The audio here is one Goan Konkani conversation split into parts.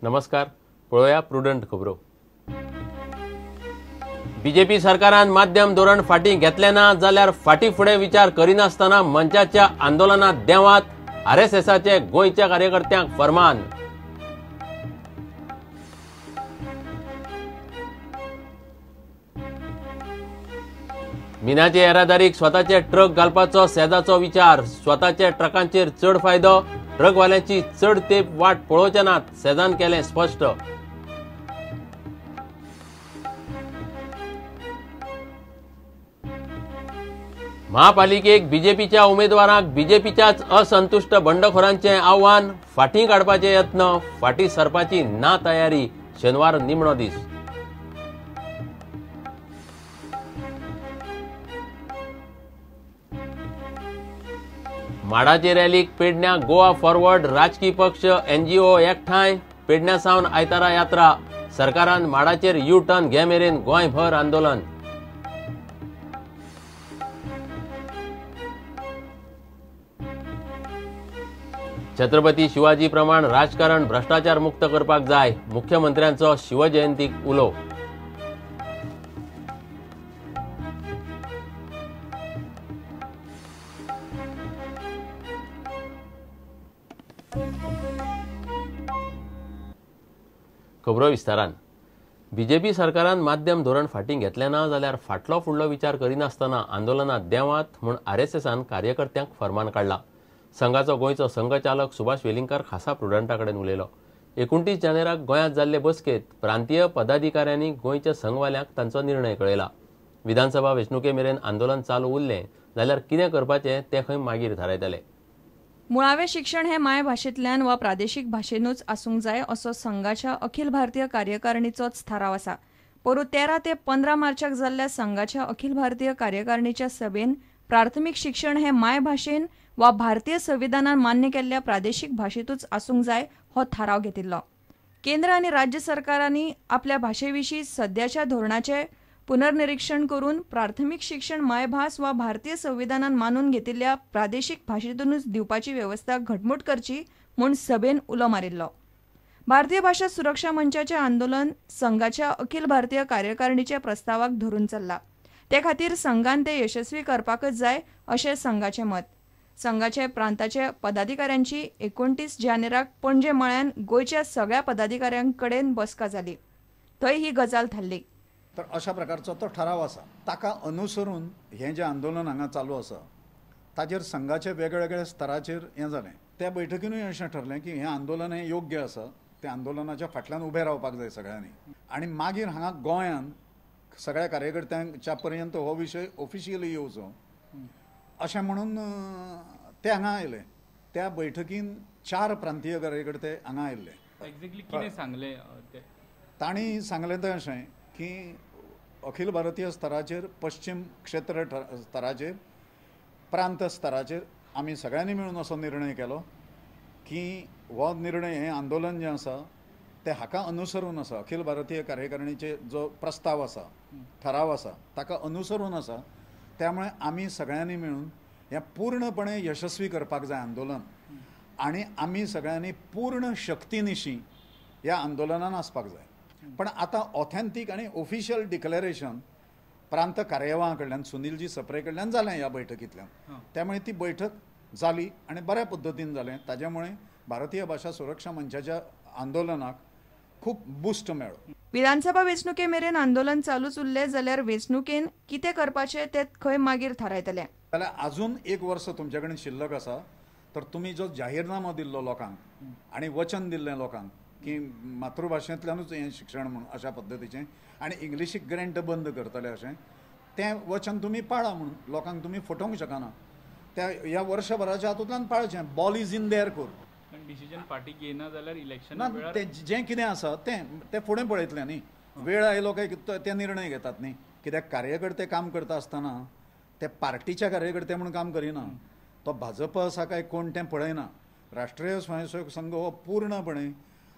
नमस्कार, पळोवया प्रुडंट खबरो। बीजेपी सरकारान माध्यम धोरण फाटीं घेतलें ना जाल्यार फाटीं फुडें विचार करिनासतना मंचाच्या आंदोलनात देंवात, आरएसएसाचे गोंयच्या कार्यकर्त्यांक फरमान। मिनाचे येरादारीक स्वताचे ट्रक घालपाचो सेजाचो विचार, स्वताच्या ट्रकांचेर चड फायदो, ट्रकवाल्यांची चड तेंप वाट पळोवचे नात, सेजान केलें स्पश्ट। महापालिकेक बीजेपीच्या उमेदवारांक बीजेपीच्याच असंतुश्ट बंडखोरांचें आव्हान, फाटीं काडपाचे यत्न, फाटीं सरपाची ना तयारी, शेनवार निमणो दीस। माडाचे रॅलीक पेडण्या गोवा फॉरवर्ड राजकी पक्ष एनजीओ एकठांय, पेडण्या सावन आयतारा यात्रा, सरकारान माडाचेर यू टर्न घे मेरेन गोंयभर आंदोलन। छत्रपती शिवाजी प्रमाण राजकारण भ्रष्टाचार मुक्त करपाक जाय, मुख्यमंत्र्यांचो शिवजयंतीक उलो। खबरो विस्तारान। बीजेपी सरकारान माध्यम धोरण फाटीं घेतलें ना जाल्यार फाटलो फुडलो विचार करिनासतना आंदोलनात देंवात म्हूण आरएसएसान कार्यकर्त्यांक फरमान काडला। संघाचो गोंयचो संघचालक सुभाष वेलिंगकार खासा प्रुडंटा कडेन उलयलो। 29 जानेराक गोंयांत जाल्ले बसकेंत प्रांतीय पदाधिकाऱ्यांनी गोंयच्या संघवाल्यांक तांचो निर्णय कळयला। विधानसभा वेंचणुके मेरेन आंदोलन चालू उरलें जाल्यार कितें करपाचें तें खंय मागीर थारायतले। मुळावें शिक्षण हें मायभाशेंतल्यान वा प्रादेशीक भाशेनूच आसूंक जाय असो संघाच्या अखिल भारतीय कार्यकारिणीचोच थाराव आसा। पोरूं 13 ते 15 मार्चाक जाल्ल्या संघाच्या अखिल भारतीय कार्यकारिणीच्या सभेन प्राथमीक शिक्षण हें मायभाशेन वा भारतीय संविधानान मान्य केल्ल्या प्रादेशीक भाशेंतूच आसूंक जाय हो थाराव घेतिल्लो। केंद्र आनी राज्य सरकारांनी आपल्या भाशे विशीं सद्याच्या धोरणाचें पुनर्निरीक्षण करून प्राथमीक शिक्षण मायभास वा भारतीय संविधानान मानून घेतिल्ल्या प्रादेशीक भाशेंतूनच दिवपाची वेवस्था घटमूट करची म्हूण सभेन उलो मारिल्लो। भारतीय भाशा सुरक्षा मंचाचें आंदोलन संघाच्या अखिल भारतीय कार्यकारिणीच्या प्रस्तावाक धरून चल्ला, ते खातीर संघान ते यशस्वी करपाकच जाय अशें संघाचें मत। संघाचे प्रांताचे पदाधिकाऱ्यांची 29 जानेराक पणजे मळ्यान गोंयच्या सगळ्या पदाधिकाऱ्यां कडेन बसका जाली, थंय ही गजाल थारली। तर अशा प्रकारचो तो ठराव आसा, ताका अनुसरून हें जें आंदोलन हांगा चालू आसा ताजेर संघाचे वेगवेगळ्या स्तराचेर हें जालें। त्या बैठकीनूय अशें ठरलें की हें आंदोलन हें योग्य आसा, त्या आंदोलनाच्या फाटल्यान उबें रावपाक जाय सगळ्यांनी। आनी मागीर हांगा गोंयांत सगळ्या कार्यकर्त्यांच्या पर्यंत हो विशय ऑफिशियली येवचो अशें म्हणून ते हांगा आयले। त्या बैठकीन 4 प्रांतीय कार्यकर्ते हांगा आयिल्ले। एक्झॅक्टली कितें सांगलें तांणी? सांगलें तें अशें की अखिल भारतीय स्तराचेर, पश्चिम क्षेत्र स्तराचेर, प्रांत स्तराचेर आमी सगळ्यांनी मेळून असो निर्णय केलो की हो निर्णय, हें आंदोलन जें आसा तें हाका अनुसरून आसा, अखिल भारतीय कार्यकारिणीचे जो प्रस्ताव आसा, ठराव आसा ताका अनुसरून आसा। त्यामुळे आमी सगळ्यांनी मेळून हें पूर्णपणे यशस्वी करपाक जाय आंदोलन, आनी आमी सगळ्यांनी पूर्ण शक्तीनिशी ह्या आंदोलनान आसपाक जाय। पण आतां ऑथेंटीक आनी ऑफिशियल डिक्लेरेशन प्रांत कार्यवाहा कडल्यान, सुनीलजी सप्रे कडल्यान जालें ह्या बैठकींतल्यान, त्यामुळे ती बैठक जाली आनी बऱ्या पद्दतीन जालें। ताज्या मुळे भारतीय भाशा सुरक्षा मंचाच्या आंदोलनाक खूब बूस्ट मेळ्ळो। विधानसभा वेंचणुके मेरेन आंदोलन चालूच उरलें जाल्यार वेंचणुकेन कितें करपाचें तें खंय मागीर थारायतले। जाल्यार अजून 1 वर्स तुमचे कडेन शिल्लक आसा, तर तुमी जो जाहीरनामो दिल्लो लोकांक आनी वचन दिल्लें लोकांक की मातृभाशेंतल्यानूच हें शिक्षण म्हणून अशा पद्दतीचें आनी इंग्लिशीक ग्रँट बंद करतले अशें, तें वचन तुमी पाळा म्हणून लोकांक तुमी फटोवंक शकना। त्या ह्या वर्सभराच्या हातूंतल्यान पाळचें, ball is in their court. Decision फाटीं घेयना जाल्यार इलेक्शन ना, तें जें कितें आसा तें ते फुडें पळयतलें न्ही, वेळ आयलो काय ते निर्णय घेतात न्ही। कित्याक कार्यकर्ते काम करता आसतना ते पार्टीच्या कार्यकर्ते म्हणून काम करिना, तो भाजप आसा काय कोण तें पळयना। राष्ट्रीय स्वयंसेवक संघ हो पूर्णपणे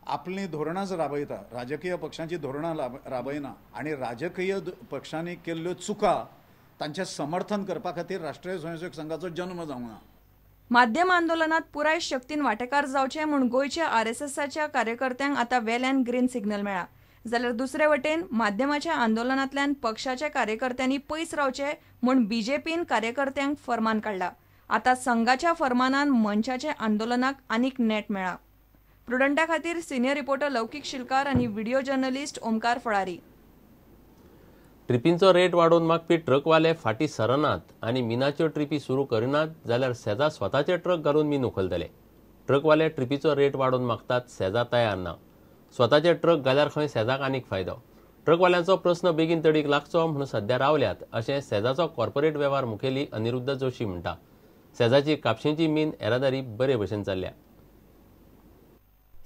आपलीं धोरणांच राबयता, राजकीय पक्षांची धोरणां राबयना आनी राजकीय पक्षांनी केल्ल्यो चुका तांचें समर्थन करपा खातीर राष्ट्रीय स्वयंसेवक संघाचो जन्म जावंक ना। माध्यम आंदोलनात पुराय शक्तीन वांटेकार जावचे म्हूण गोंयच्या आरएसएसाच्या कार्यकर्त्यांक आतां वेल्यान ग्रीन सिग्नल मेळ्ळा. जाल्यार दुसरे वटेन माध्यमाच्या आंदोलनांतल्यान पक्षाच्या कार्यकर्त्यांनी पयस रावचे म्हूण बीजेपीन कार्यकर्त्यांक फर्मान काडला. आतां संघाच्या फर्मानान मंचाच्या आंदोलनाक आनीक नेट मेळ्ळा. प्रुडंटा खातीर सिनियर रिपोर्टर लौकीक शिलकार आनी व्हिडिओ जर्नलिस्ट ओमकार फळारी. ट्रिपींचो रेट वाडोवन मागपी ट्रकवाले फाटीं सरनात आनी मिनाच्यो ट्रिपी सुरू करिनात जाल्यार सेजा स्वताचे ट्रक घालून मीन उखलतले. ट्रकवाले ट्रिपीचो रेट वाडोवन मागतात, सेजा तयार ना. स्वताचे ट्रक घाल्यार खंय सेजाक आनीक फायदो. ट्रकवाल्यांचो प्रस्न बेगीन तडीक लागचो म्हणून सध्या रावल्यात अशें सेजाचो कॉर्पोरेट वेव्हार मुखेली अनिरुद्ध जोशी म्हणटा. सेजाची कापशेंची मीन येरादारी बरे भशेन चल्ल्या.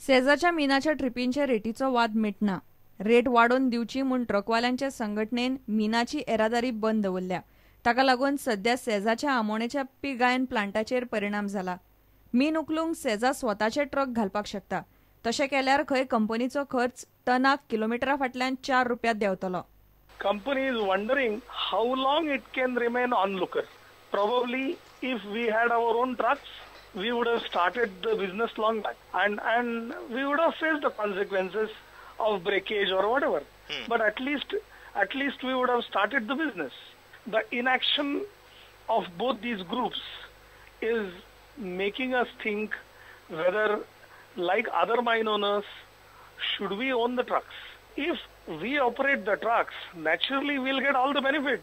सेजाच्या मिनाच्या ट्रिपींच्या रेटीचो वाद मिटना. रेट वाडोवन दिवची म्हूण ट्रकवाल्यांच्या संघटनेन मिनाची येरादारी बंद दवरल्या. ताका लागून सध्या सेजाच्या आमोणेच्या पीग आयर्न प्लांटाचेर परिणाम जाला. मीन उखलूंक सेजा स्वताचे ट्रक घालपाक शकता. तशें केल्यार खंय कंपनीचो खर्च टनाक किलोमिटरा फाटल्यान 4 रुपया देंवतलो. Company is wondering how long it can remain onlooker. Probably if we had our own trucks, we would have started the business long back and we would have faced the consequences of breakage or whatever. But at least we would have started the business. The inaction of both these groups is making us think whether, like other mine owners, should we own the trucks? If we operate the trucks, naturally we'll get all the benefit.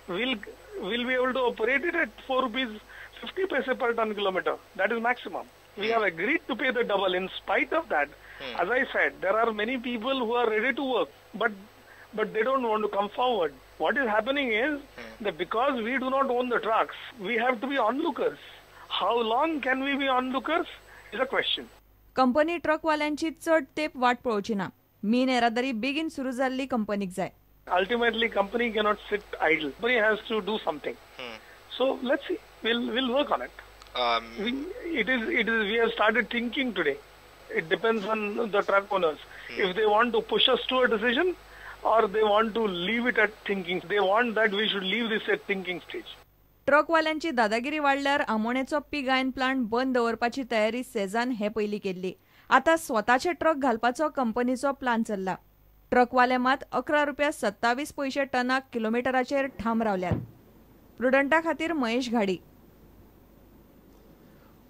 We'll be able to operate it at 4 rupees 50 paise per ton kilometer. That is maximum. We have agreed to pay the double. In spite of that, as I said, there are many people who are ready to work, but they don't want to come forward. What is happening is that because we do not own the trucks, we have to be onlookers. How long can we be onlookers is a question. Company ट्रकवाल्यांची चड तेप वाट पळोवची ना. मीन येरादारी बेगीन सुरू जाल्ली कंपनीक जाय. Ultimately, company cannot sit idle. Company has to do something. So let's see. We'll work on it. We have started thinking today. It depends on the truck owners. If they want to push us to a decision or they want to leave it at thinking. They want that we should leave this at thinking stage. ट्रकवाल्यांची दादागिरी वाडल्यार आमोणेचो पीग आयर्न प्लांट बंद दवरपाची तयारी सेजान हे पयलीं केल्ली. आतां स्वताचे ट्रक घालपाचो कंपनीचो प्लान चल्ला. ट्रकवाले मात 11 रुपया 27 पयशे टनाक किलोमिटराचेर ठाम रावल्यात. प्रुडंटा खातीर महेश घाडी.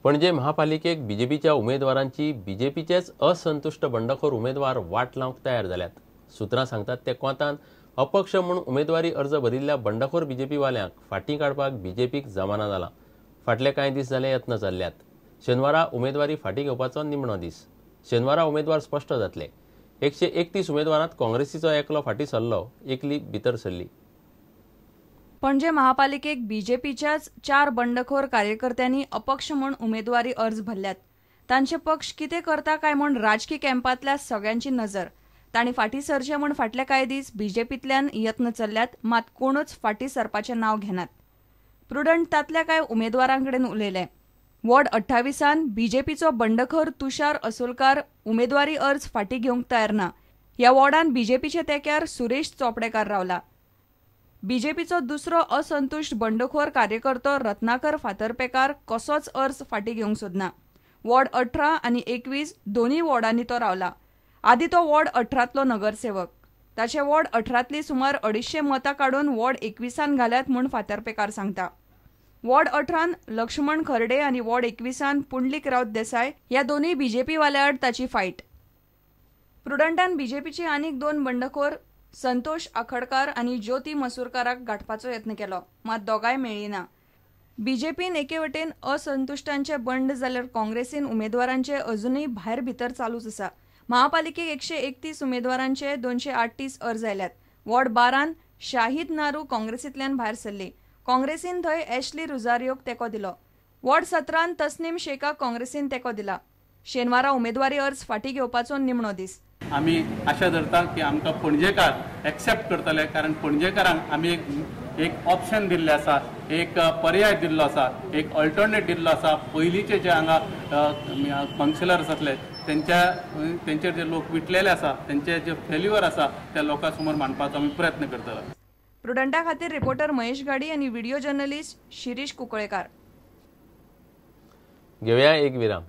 पणजे महापालिकेक बीजेपीच्या उमेदवारांची बीजेपीचेच असंतुश्ट बंडखोर उमेदवार वाट लावंक तयार जाल्यात. सुत्रां सांगतात ते कोंतान अपक्ष म्हूण उमेदवारी अर्ज भरिल्ल्या बंडखोर बीजेपीवाल्यांक फाटीं काडपाक बीजेपीक जमाना जाला. फाटले कांय दीस जाले यत्न चल्ल्यात. शेनवारा उमेदवारी फाटीं घेवपाचो निमणो दीस. शेनवारा उमेदवार स्पश्ट जातले. 131 उमेदवारांत काँग्रेसीचो एकलो फाटीं सरलो, एकली भितर सरली. पणजे महापालिकेक बीजेपीच्याच 4 बंडखोर कार्यकर्त्यांनी अपक्ष म्हूण उमेदवारी अर्ज भरल्यात. तांचे पक्ष कितें करता काय म्हूण राजकी कॅम्पांतल्या सगळ्यांची नजर. तांणी फाटीं सरचें म्हूण फाटले कांय दीस बीजेपींतल्यान यत्न चल्ल्यात, मात कोणूच फाटीं सरपाचें नांव घेनात. प्रुडंट तांतल्या कांय उमेदवारां कडेन उलयले. वॉर्ड 28 बीजेपीचो बंडखोर तुषार असोलकार उमेदवारी अर्ज फाटीं घेवंक तयार ना. ह्या वॉर्डान बीजेपीच्या तेक्यार सुरेश चोपडेकार रावला. बीजेपीचो दुसरो असंतुश्ट बंडखोर कार्यकर्तो रत्नाकर फातर्पेकार कसोच अर्ज फाटीं घेवंक सोदना. वॉर्ड 18 आनी 21 दोनूय वॉर्डांनी तो रावला. आदी तो वॉर्ड 18तलो नगरसेवक. ताचे वॉर्ड 18तली सुमार 250 मतां काडून वॉर्ड 21 घाल्यात म्हूण फातर्पेकार सांगता. वॉर्ड 18 लक्ष्मण खर्डे आनी वॉर्ड 21 पुंडलीक राऊत देसाय ह्या दोनूय बीजेपीवाल्या आड ताची फायट. प्रुडंटान बीजेपीची आनीक 2 बंडखोर संतोष आखडकार आनी ज्योती मसूरकाराक गांठपाचो यत्न केलो, मात दोगांय मेळ्ळी ना. बीजेपीन एके वटेन असंतुश्टांचे बंड जाल्यार काँग्रेसीन उमेदवारांचे अजुनूय भायर भितर चालूच आसा. महापालिकेक 131 उमेदवारांचे 238 अर्ज आयल्यात. वॉर्ड 12 शाहीद नारू काँग्रेसींतल्यान भायर सरली. काँग्रेसीन थंय एशली रुजारियोक तेंको दिलो. वॉर्ड 17 तस्नीम शेखाक काँग्रेसीन तेंको दिला. शेनवारा उमेदवारी अर्ज फाटीं घेवपाचो निमणो दीस. आमी आशा धरता की आमकां पणजेकार एक्सेप्ट करतले, कारण पणजेकारांक आमी एक ऑप्शन दिल्लें आसा, एक पर्याय दिल्लो आसा, एक अल्टरनेट दिल्लो आसा. पयलींचे जे हांगा कावन्सिलर्स आसले तेंचेर जे लोक विटलेले आसा, तेंचे जे फेल्युअर आसा त्या लोकां समोर मांडपाचो आमी प्रयत्न करतले. प्रुडंटा खातीर रिपोर्टर महेश घाडी आनी व्हिडिओ जर्नलिस्ट शिरीष कुंकळेकार. घेवया एक विराम.